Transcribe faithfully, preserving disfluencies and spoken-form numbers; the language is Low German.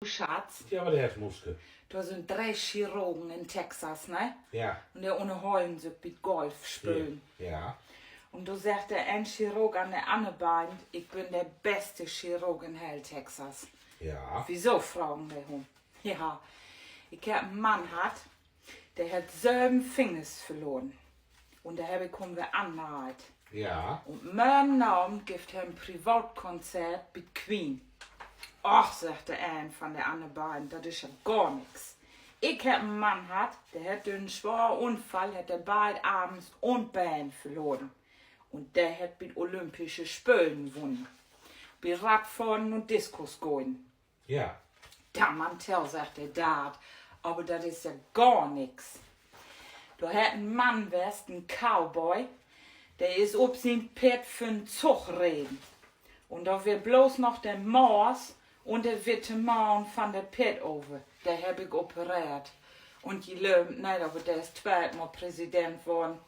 Schatz, ja, wat hett Muske? Dor sünd dree Chirurgen in Texas, ne? Ja. Un de ünnerhollen sük bi't Golf spölen. Ja. Un do seggt de een Chirurg an de anner beiden: Ik bün de beste Chirurg in heel Texas. Ja. Wieso?, fragen de hum. Ja, ik hebb en Mann hatt, de hett söven Fingers verloren. Un de hebb ik hum weer anneiht. Ja. Un mörgen Avend gifft he en Privatkonzert bi't Queen. Och, seggt de een van de anner beiden, dat is ja gor nix. Ik hebb en Mann hatt, de hett dör en swaren Unfall, hett de beid Arms un Been verloren. Un de hett bi't Olympische Spölen wunnen. Bi Radfohren un Diskus gooien. Ja. Dor man to, seggt de, dat, aver dat is ja gor nix. Dor hett en Mann west, en Cowboy, de is op sien Peerd vör'n Zug reden. Un dor weer bloots noch de Mors un de witte Maun van de Peerd over. De hebb ik opereert. Un ji löövt neet, aver de is tweede Mal Präsident worrn.